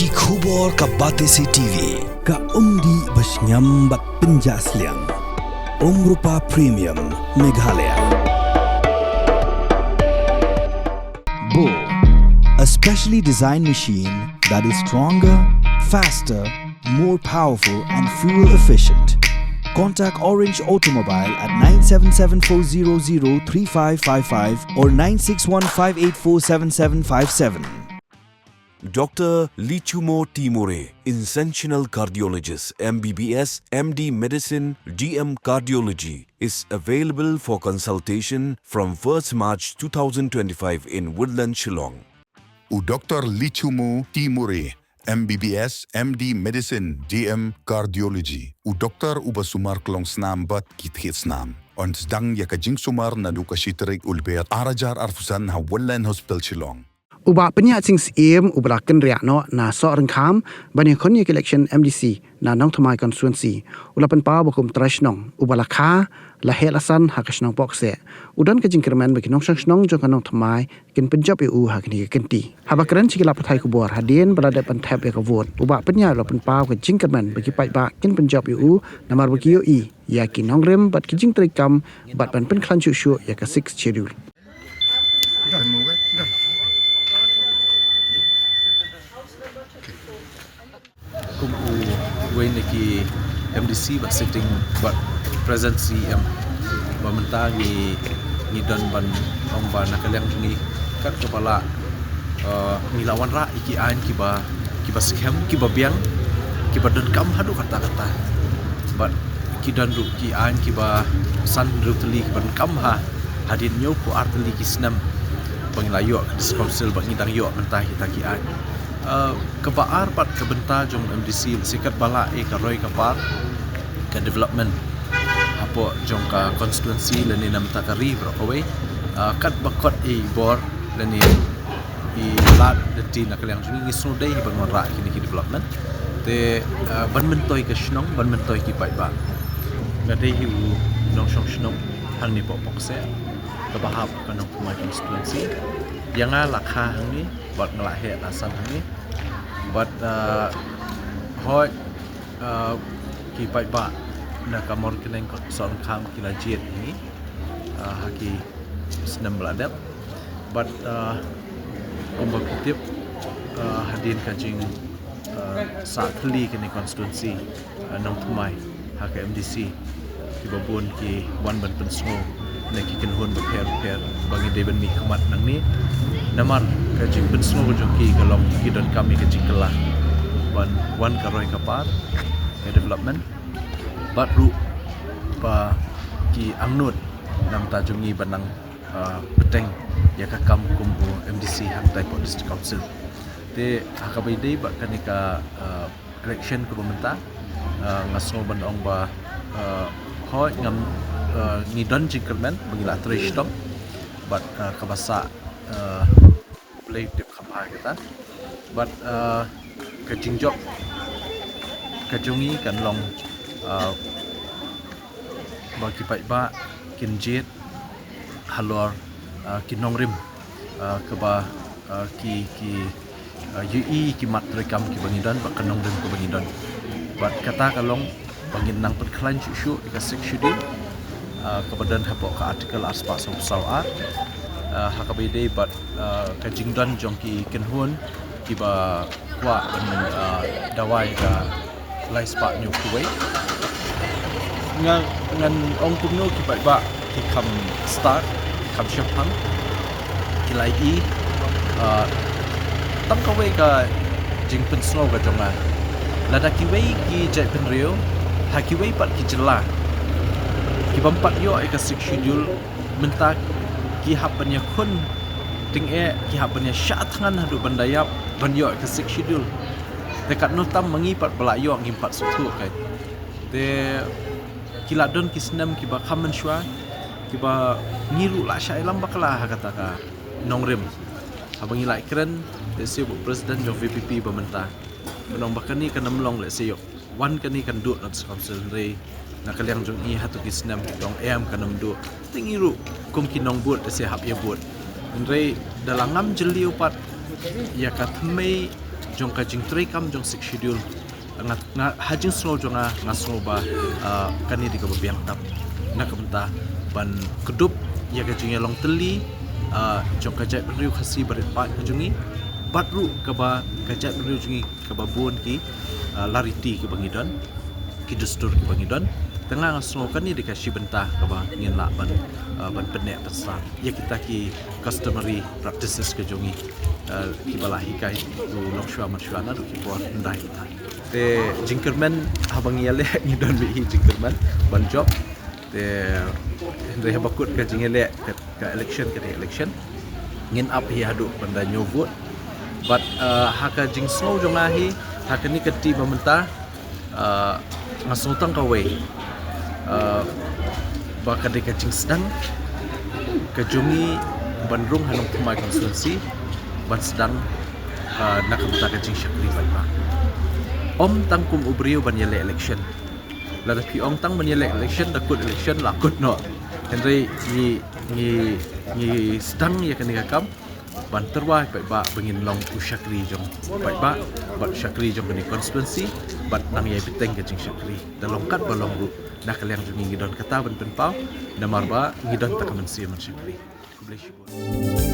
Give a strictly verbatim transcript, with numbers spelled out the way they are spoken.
Ki khubor ka Batesi T V, ka umdih ba shngiam bad pynjah sliang. Umrupa Premium, Meghalaya. Bo, a specially designed machine that is stronger, faster, more powerful and fuel efficient. Contact Orange Automobile at nine seven seven four zero zero three five five five or nine six one five eight four seven seven five seven. Doctor Lichumo Timore, interventional cardiologist, M B B S, M D medicine, D M cardiology, is available for consultation from first March two thousand twenty-five in Woodland, Shillong. U Doctor Lichumo Timore, M B B S, M D medicine, D M cardiology. U doktor uba sumar ka long snam bad ki thied snam. Yn sdang ïa ka jingsumar naduh ka shi tarik u Lber ar hajar arphew san ha Woodland Hospital, Shillong. U Bah Pynïaid Sing Syiem uba la kynriah noh na Sohryngkham ban ïakhun ïa ka election M D C na Nongthymmai constituency, u la pynpaw ba kum u trai shnong uba la kha, la heh la san ha ka shnong Pohkseh, u don ka jingkyrmen ba ki nongshong shnong jong ka Nongthymmai kin pynjop ïa u ha kane ka kynti. Haba kren sha ki lad pathai khubor hadien ba la dep ban thep ïa ka vote, u Bah Pynïaid u la pynpaw ka jingkyrmen ba ki paidbah kin pynjop ïa u namar ba ki ïohi ïa ki nongrim bad ki jingtrei kam bad ban pynkhlaiñ shuh shuh ïa ka Sixth Schedule. Kum uwei na ki M D C bad sitting bad present C E M, ba mynta ngi, ngi don ban ong ba na ka liang jong ngi kat kaba lah, eh, ngi la wanrah ïa ki aiñ kiba, kiba skhem, kiba biang, kiba donkam haduh katta katta. Bad ki don ruh ki aiñ kiba san hynriew tylli kiba donkam ha hadien hynñiewphew ar tylli ki snem ba ngi la ïoh ka District Council, ba ngi dang ïoh mynta kita ki aiñ. Eh, kaba ar pat ka bynta jong M D C, lehse katba lah ïa ka roi ka par, ka development hapoh jong ka constituency lane na bynta ka ri baroh kawei. Eh, katba kot ïa i bor lane i lad lynti na ka liang jong ngi, ngi sngewdei ban wanrah kine ki development. Te, eh, ban myntoi ka shnong, ban myntoi ki paidbah, nga dei hi u nongshong shnong hangne hapoh Pohkseh kaba hap ka Nongthymmai constituency. Ïa nga la kha hangne bad nga la heh la san hangne. Bad, eh, hooid, eh, ki paidbah na ka Mawryngkneng, Sohryngkham ki la jied ïa ngi, eh, ha ki snem ba la dep. Bad, eh, kumba phi tip, eh, hadien ka jing, eh, sah thylli kane constituency, eh, Nongthymmai ha ka M D C, kiba bun ki wan ban pynsngew na ki kynhun bapher bapher ba ngi dei ban mihkhmat nangne. Namar ka jingpynsngew ka jong ki ka long ki donkam ïa ka jingkylla ban wan ka roi ka par, ka development, bad ruh ba ki angnud na bynta jong ngi ban nang, ah, bteng ïa ka kam kum u M D C hangtai hapoh District Council. Te ha kaba ïadei bad kane ka, ah, election kaba mynta, ah, nga sngew ban ong ba, ah, hooid ngam, ah, ngi don jingkyrmen ba ngi la trei shitom bad, ah, kaba sah, ah, U Blei u tip kham bha ïa kata. Bad, ah, ka jingjop ka jong ngi kan long, ah, ba ki paidbah kin jied halor, ah, ki nongrim, ah, kaba, ah, ki, ki, ah, ïohi ki mat treikam kiba ngi don bad ka nongrim kaba ngi don. Bad kata ka long ba ngin nang pynkhlaiñ shuh shuh ïa ka Sixth Schedule, ah, kaba don hapoh ka Article arspah sawphew saw A, ah, ha kaba ïadei bad, ah, ka jingdon jong ki kynhun kiba kwah ban, ah, dawa ïa ka lai spah hynñiewphew wei. Nga, ngan ong kumno ki paidbah ki kham stad, kham shemphang, ki la ïohi, ah, tang kawei ka jingpynsngew ka jong nga. Lada kiwei ki jaitbynriew ha kiwei pat ki jylla ki bym pat ïoh ïa ka Sixth Schedule, mynta ki hap ban ïakhun tyngeh, ki hap ban ïashah thngan haduh ban da ïap ban ïoh ïa ka Sixth Schedule. Te katno tam ma ngi pat ba la ïoh ngim pat sngewthuh kein. Te ki la don ki snem kiba kham mynshuwa kiba ngi ruh la shah ïalam bakla ha kata ka nongrim. Haba ngi la kren, lehse u president jong VPP ba mynta, ban ong ba kane kan ym long, lehse ïoh wan kane kan duh na District Council, hynrei na ka liang jong ngi hato ki snem ki ong em kan ym duh. Te ngi ruh kum ki nongbud lehse hap ïa bud, hynrei da la ngam jylliew pat ïa ka thymmei jong ka jingtrei kam jong Sixth Schedule, nga, nga ha jingsngew jong nga, nga sngew ba, ah, kane dei kaba biang tam na ka bynta ban kdup ïa ka jingïalong tylli, ah, jong ka jaitbynriew Khasi barit paid ka jong ngi, bad ruh kaba ka jaitbynriew jong ngi kaba bun ki, ah, la riti kiba ngi don, ki dustur kiba ngi don. Te nga, nga sngew kane dei ka shi bynta kaba ngin lah ban, ah, ban pynneh pynsah ïa kita ki customary practices ka jong ngi, ah, kiba la hikai u longshuwa manshuwa naduh ki por hyndai kita. Te jingkyrmen haba ngi ïaleh ngi don beit hi jingkyrmen ban jop. Te hynrei haba kut ka jingïaleh ka, ka election, ka dei election, ngin ap hi haduh ban da ñiew vote. Bad, ah, ha ka jingsngew jong nga hi ha kane ka kti ba mynta, ah, nga sngew tang kawei, ah, ba ka dei ka jingsdang ka jong ngi ban rung ha Nongthymmai constituency ban sdang, ah, na ka bynta ka jingshakri paidbah. Ym tang kum u briew ban ïaleh election. Lada phi ong tang ban ïaleh election, da kut election la kut noh. Hynrei ngi, ngi, ngi sdang ïa kane ka kam ban tyrwa paidbah ba ngin long u shakri jong paidbah bad u shakri jong kane ka constituency bad nang ïai bteng ka jingshakri. Da long katba long ruh, na ka liang jong ngi ngi don kata ban pynpaw, namar ba ngi don tang ka mynsiem ban shakri. Khublei shibun.